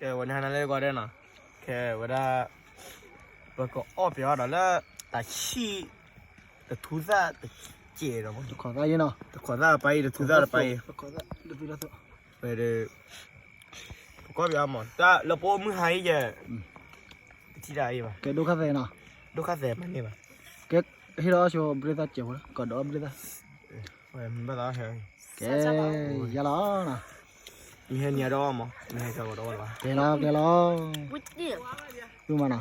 ကဲဝဲန့ၣ်ဟါနၤလၢကီၢ်ဒဲးနီၤ, ကဲဝဲဒၣ် ပကအီၣ်ပှဲၤအီၤဒီးလၢ တၢ်ဆံၣ် တထူသၣ်တစဲးဒီး တခီသၣ်ယဲနီၤ, တခီသၣ်တပၢ်အံၤ တထူသၣ်တပၢ်အံၤ, ဝဲဒီး ပကအီၣ်ပှဲၤအီၤမး တၢ်လၢပအိၣ်မုၢ်ဟါအံၤယဲ, ပထံၣ်တၢ်အံၤဘၣ်, ကဲဒိၣ်ခါသဲးနီၤ, ဒိၣ်ခါသဲးမၤန့ၢ်ဘၣ်, ကဲ ဟ့ၣ်ဒီးအီၣ်ဆိဘျ့သၣ်စဲးဖိလၢ ကဒီးဘျ့သၣ် ကဲ ယၤလီၤနီၤ, မ့ၢ်ဟဲနံၤဒီးအီၣ်မး မ့ၢ်ဟဲကဒီးအီၣ်လၢၤဘၣ်, ကဲလီၤ ကဲလီၤ, ဝံၤမးနီၤ,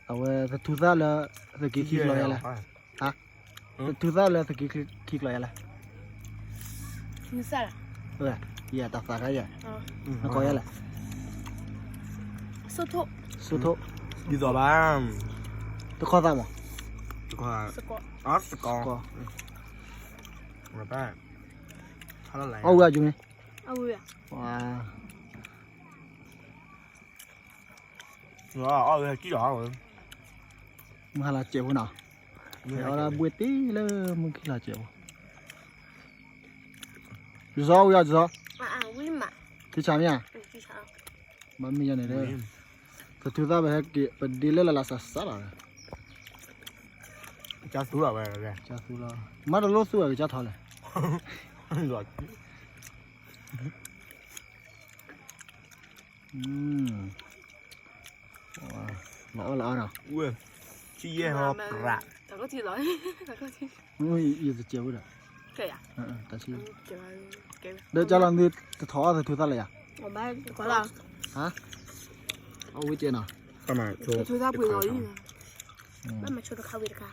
အဝဲသထူသၣ်လၢ သုးက့ခံကျီယဲလဲၣ်, ဟါ, သထူသၣ်လၢသုးက့ခံကျီယဲလဲၣ်, ယဲတၢ်သးခါယဲ, နကိးယဲလဲၣ်, ဆိၣ်ထိၣ်, တခီသၣ်မး, သကိး, အီၣ်ဝဲအီၤက့ၤမ့ၢ်, မုၢ်ဟါလီၤစဲးဖိနီၤ, ဟဲအီၣ်ဒၣ်ဘှ့ၣ်တ့ၢ်လၢမုၢ်ခံလီၤစဲးဖိ, ယစီဝံၤအီၤယစီ, ထံဆးမ့ၢ်ဧါ, ဘၣ်မ့ၢ်ယၤန့ၣ်ဒီး, သထူသၣ်ပဟဲက့ၤ ပဒ့လၢလၢ်လၢ်စးစးလီၤ, ကသူလီၤဝဲ, ကသူလီၤ, မ့ၢ်တလိၣ်သူဝဲကစၢ်ထီလဲၣ် လီၤအီၣ်လီၤအီၣ်နီၤ, ဆံယဲၢ်ဟီပြး, ယတစဲးဝဲဒီး, တၢ်ဆံ, ဒီးကၢ်လီၤမ့ၢ်တထီၣ်အီၣ်သထူသၣ်လၢယၤ, ဟါ, အဝဲကဲနီၤ, ဘၣ်မၤဆိတခါဝံၤတခါ,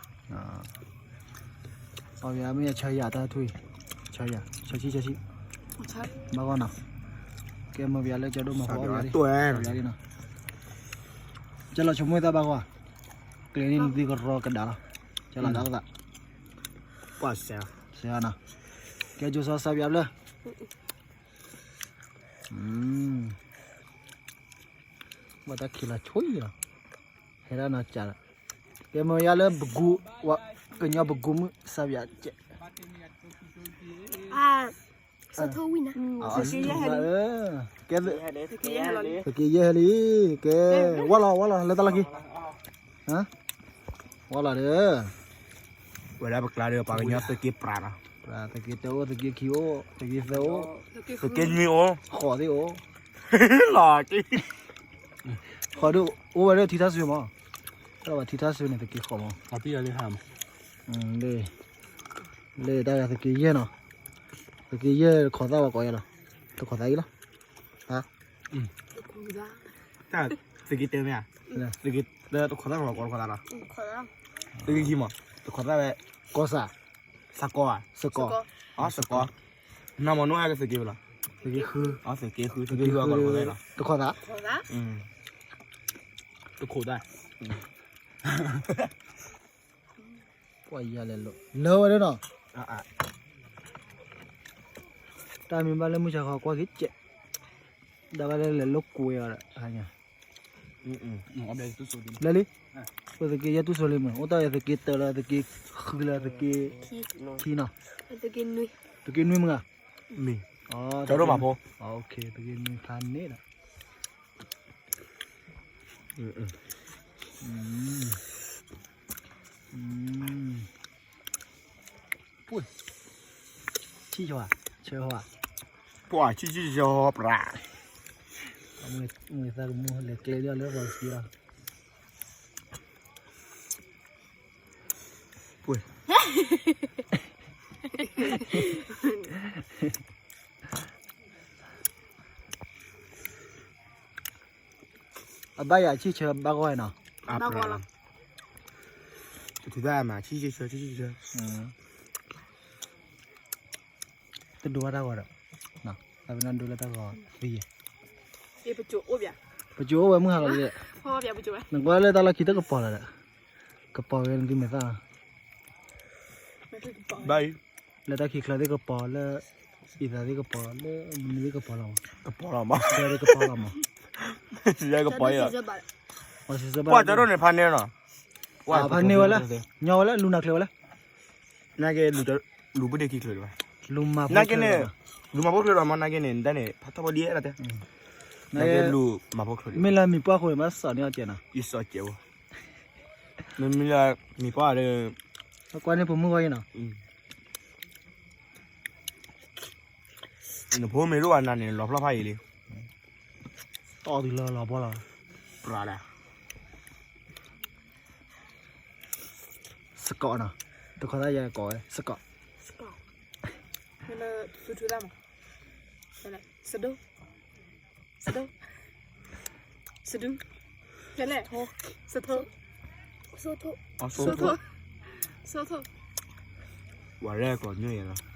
ပှၤမ့ၢ်ဆၢယၤတၢ်ထူၣ်အံၤ, ဆၢယၤ, ဆၢဆံဆၢဆံ, ဘၣ်ဂီၢ်နီၤ, ကဲမ့ၢ်ပယၤလၢကၢဒိၣ်မၤဖီအီၣ်ယၤလံ, ကၢ်လီၤဆိကမိၣ်သၣ်ဘၣ်ဂီၢ်, ကျဲန့ၣ်နသုကရီကဒါလီၤ, ကၢ်လီၤဒါသၣ်, စဲးနီၤ, ကဲကၠိစီစါပယါဘျၢ ဘၣ်တၢ်ခံးလီၤဆိအံၤလီၤ, ဟဲဒၣ်နီၤကၢ်လီၤ, ကဲမ့ၢ်ယါလၢပကူ, ကညီပကူမုၣ်စါပယါကဲး, ကဲ, သုးက့ယဲၢ်ဟဲလံ, ကဲ, ဝါလီၤ ဝါလီၤ လၢတၢ်လီၢ်ခံ, ဝါလီၤဒီး, ဝဲဒၣ်ပကျါဒီး ပှၤကညီသုးက့ပြးလီၤ, သုးက့တၢအိၣ် သုးက့ခံအိၣ် သုးက့သၢအိၣ်, သုးက့နွံအိၣ်, ဃိးသ့ၣ်အိၣ်, လီၤက့ၤ, ဃိးဒိၣ်, အိၣ်ဝဲဒၣ်ထံထါစုမး, တၢ်ဘၣ်ထံထါစုန့ၣ် သုးက့ဃိးမး, လၢတၢ်ဂၤသုးက့ယဲၢ်နီၤ, သုးက့ယဲၢ်တခီသၣ်ဝဲကိးယဲၢ်လီၤ, တခီသၣ်အံၤလီၤ, ဟါ, တၢ်သုးက့တၢမ့ၢ်ဧါ, သုးက့တၢတခီသၣ်ဝဲကိးတခီသၣ်လီၤ, သုးက့ခံမး, တခီသၣ်ဝဲ, ကီၢ်စဲၣ်, စကီ, စကီ, စကီ, နမ့ၢ်နိဟဲကသုးက့ဝဲလီၤ, သုးက့ဃု, သုးက့ဃု, သုးက့ဃု, တခီသၣ်, တခီသၣ်, ပှၤယၤလဲၤလိာ် လၢဝဲဒၣ်နီၤ, တၢ်မ့ၢ်ဘၣ်လၢမုၢ်ဆါခီကွၢ်က့ၤကဲး, ဒီးဘၣ်လၢလဲၤလိာ်ကွဲအီၤဒီး, လၢလံ, ပသုးက့ယဲၢ်တူၢ်စိလံမး အိၣ်တၢ်အံၤသုးက့တၢလၢသုးက့ဃုလၢသုးက့, ခံနီၤ, သုးက့နွံမ့ၢ်ဂ့ၤ, သုးက့နွံဖးန့ၣ်ဒီး ပှ့ၢ်, ဆံၣ်ဆၢ, ဆၢဟီ, ပှၤဆံၣ်ဆံၣ်ဆၢဟီပြး, မ့ၢ်သးကမူလဲၤကျဲလီၤလၢပှၤကံလီၤ, ပှ့ၢ် အဘၣ်ယၤဆံၣ်ဆၢဘၣ်ဂီၢ်နီၤ, တထူသၣ်မး ဆံၣ်ဆၢဆံၣ်ဆၢ, တဒိဘၣ်တၢ်ဂီၤဒီး, တၢ်ပနၢ်ဒိလၢတၢ်ဂီၤသံယဲ, ပစိၤအိၣ်ဝဲမုၢ်ဟါလီၤလံ, နကွၢ်လၢတၢ်လီၢ်ခံတကပီၤလီၤဒီး, ကပီၤဝဲနသုမဲာ်သၣ် လၢတၢ်ခံချၢသ့ၣ်ကပီၤ လၢအံသးသ့ၣ်ကပီၤ လၢမနုၤသ့ၣ်ကပီၤလီၤမး, ကပီၤလီၤမး, ကပီၤလီၤမး, ပှၤကၢ်ဒိၣ်န့ၣ် ဖးန့ၢ်နီၤ, ဖးန့ၢ်ဝဲလၢ, ညီဝဲလၢ လူၤနၤချၢဝဲလၢ, နာ်က့ လူၤပူၤဒ့ခံချၢဘၣ်, လူၤမၤဖိချၢ, လူၤမၤဖိချၢဒီးမး နာ်က့န့ၣ် တၢ်န့ၣ် ဖးထီၣ်ဖိဒ့အဲၣ်လီၤတဲ နကလူၤမၤဖိချို မ့ၢ်လၢမံၤပှၢ်ဃိန့ၣ် ဘၣ်စီၤန့ၢ်အီၤကဲနီၤ, ယစီၤကဲဝဲ, မ့မ့ၢ်လၢမံၤပှၢ်ဒီး ကွၢ်န့ၢ်ဖိမုၣ်ဂီၢ်အံၤနီၤ, နဖိမ့ၢ်ဒိၣ်အနၤန့ၣ် လီၤဖျီၣ်ဖးယံာ်လံ, တီၢ်တုၤလၢလီၤဘီလီၤ, ပြးဒၣ် စကီးနီၤ, တခီသၣ်ယဲကိးဝဲ စကီး, စကီး, မ့ၢ်လၢသူထူသၣ်မး, စဒိၣ်, စဒိၣ်, စဒူ, ဖဲလဲၣ်, စထိ, စိထိ, စိထိ, စိထိ, ဝဲရဲၣ်ကီးညိၣ်ယဲလီၤ,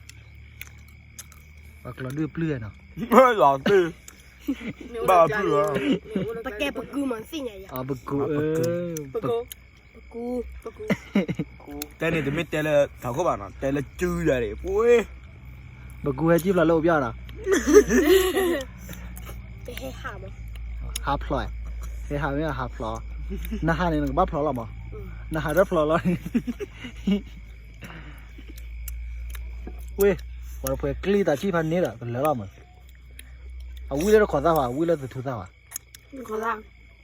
ပှၤကျီဒုၣ်ပျုၢ်နီၤ, လီၤတ့ၢ်, ဘၣ်ပျုၢ်လီၤ, ပကဲပကူမးသ့ၣ်ညါယၤ, ပကူ, ပကူ ပကူ, ပကူ, တဲန့ၣ် တမ့ၢ်တဲလၢထးခိၣ်ဘၣ်နီၤ, တဲလၢစုယၤန့ၣ်, ပှ့ၤ, ပကူဟဲကံၣ်ဖျိးလၢအိၣ်ပျီနီၤ, ဟဲဟးဖျိး, ဟဲဟးမ့ၢ်ဟးဖျိး, နဟးန့ၣ် နကဘၣ်ဖျိးလီၤမး, နဟးတဖျိးလီၤန့ၣ်, ဝ့ၢ်, ပှၤတဖှဲးကျံတၢ်ဆံၣ်ဖးန့ၣ်ဒီး ကလၢာ်လီၤမး, အဝံၣ်လၢတခီသၣ်ဘၣ်, အဝံၣ်လၢသထူသၣ်ဘၣ်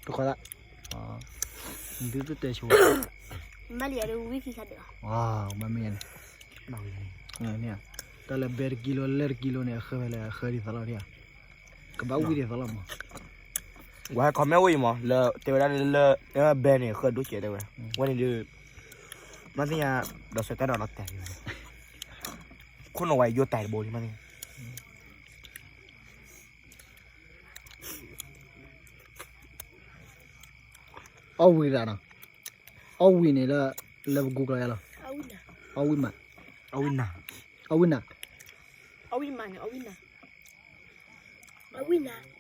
တခီသၣ်, ဒုးတတဲဆိ, မ့ၢ်လံယၤဒ်ဝံၣ်ခံခါဒံးလီၤ, မ့ၢ်မ့ၢ်န့ၣ်, တၢ်လၢဘဲတကံလိ လဲၢ်တကံလိန့ၣ် အဃၢဖဲလဲၣ် အဃၢဒ်သိးလီၤဒ်, ကဘၣ်ဝံၣ်ဒ်သိးလီၤမး, ဝဲ comment ဝဲအံၤမး လၢတဲဝဲဒၣ်လၢ ဘဲန့ၣ် အဃၢဒိၣ်ကဲတဲဝဲ, ဝဲန့ၣ်ဒုး, မ့ၢ်သ့ၣ်ညါ, ဒီးစဲးတၢ်ဒီးလီၤတဲာ်န့ၣ်, ခိၣ်နူာ်ဝဲယိၣ်တဲာ်တဘိလံမ့ၢ်သ့ၣ်ညါ အီၣ်ဝံၤဒၣ်နီၤ, အီၣ်ဝံၤန့ၣ်လၢ လၢပကူကျါယါလီၤ, အီၣ်ဝံၤမး, အီၣ်ဝံၤနၤ, အီၣ်ဝံၤနၤ, အီၣ်ဝံၤမးန့ၣ် အီၣ်ဝံၤနၤ, အီၣ်ဝံၤနၤ, အီၣ်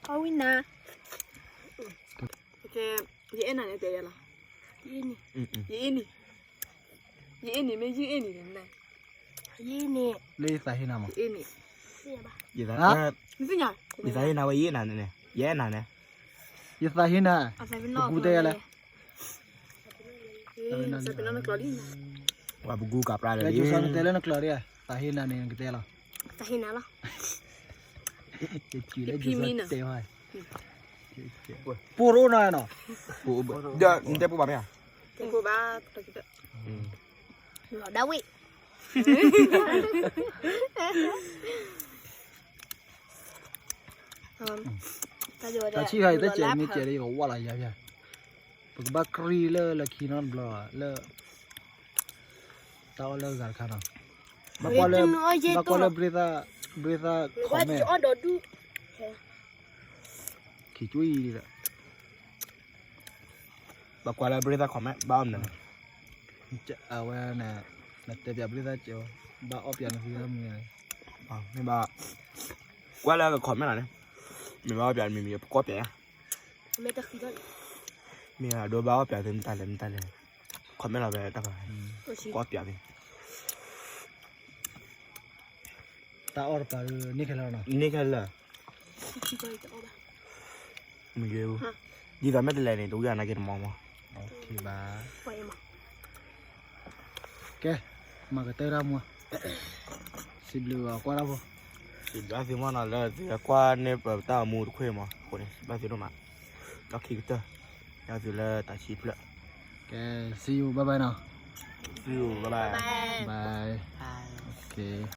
ဝံၤနၤ, ယအဲၣ်နၤန့ၣ်တဲယါလီၤ, ယအ့ၣ်နံၤ, ယအ့ၣ်နံၤ, ယအ့ၣ်နံၤမ့ၢ်ယအ့ၣ်နံၤန့ၣ်, ယအ့ၣ်နံၤ, လၢယသးဟ့နၤမး, ယအ့ၣ်နံၤ, ယသးဟ့နၤဝဲယအ့ၣ်နၤန့ၣ်, ယအဲၣ်နၤန့ၣ်, ယသးဟ့နၤ, ပကူတဲယါလဲၣ်, ပကူကးပြးလၢ နတဲလၢနကျိာ်ဒ်, သးဟ့နၤန့ၣ် နကတဲလီၤ, သးဟ့နၤလီၤ, ယတဲဝဲ, ပိၢ်ရိနၤနီၤ, နတဲပိၢ်ဘၣ်မ့ၢ်ဧါ, လီၤဒၣ်ဝ့ၢ် တၢ်ဆံၣ်ခါအံၤ တၢ်စဲးမ့ၢ်စဲးဒီး ယကဝၢ်လီၤယၤဖၠၣ်, ပကဘၣ်ကြံလၢလၢခံနီတဘျီလၢ တၢ်အီၣ်လၢဂၤတခါနီၤ, ဘၣ်ကွၢ်လၢ ဘၣ်ကွၢ်လၢ ဘရ့သၣ် ဘရ့သၣ် comment, ခံကွံာ်ဒီး ဘၣ်ကွၢ်လၢဘရ့သၣ် comment ဘၣ်အီၣ်မနုၤန့ၣ်, အဝဲန့ၣ် နတဲပၠးဘရ့သၣ်ကဲး, ဘၣ်အီၣ်ပၠးနသုမနုၤန့ၣ်, မ့ၢ်ဘၣ် ကွၢ်လၢက comment လီၤန့ၣ်, မ့ၢ်ဘၣ်အီၣ်ပၠးမံၤမံၤ ပကွၢ်ပၠးယါ, မ့ၢ်အဒိဘၣ်အီၣ်ပၠးသုမတၤလဲၣ်မတၤလဲၣ်, comment လီၤဖဲတၢ်ပၢ်, ကွၢ်ပၠးသု တၢ်အီၣ်တပၤဒ်န့ၣ်ခဲလၢာ်နီၤ, န့ၣ်ခဲလၢာ်, မ့ၢ်ဂ့ၤ, ဒ်သိးမ့ၢ်တလဲၤန့ၣ် တဝံၣ်အနၢ်က့တမီၤမီၤ, ဘၣ်, ကဲ, မၤကတၢၢ်တၢ်မူ, စံးဘျုးကွၢ်တၢ်ဖိ, စံးဘျုးသုမီၤနီၤ လၢသုကွၢ်န့ၢ်ပတၢ်မူတခွ့မီၤ, အဃိန့ၣ် စံးဘျုးသုဒိၣ်မး, ဒီးခံကတၢၢ်, ယသုလၢတၢ်ဆံဖျၢၣ်, ကဲ, see you, bye bye နီၤ, see you, bye bye, bye, okay.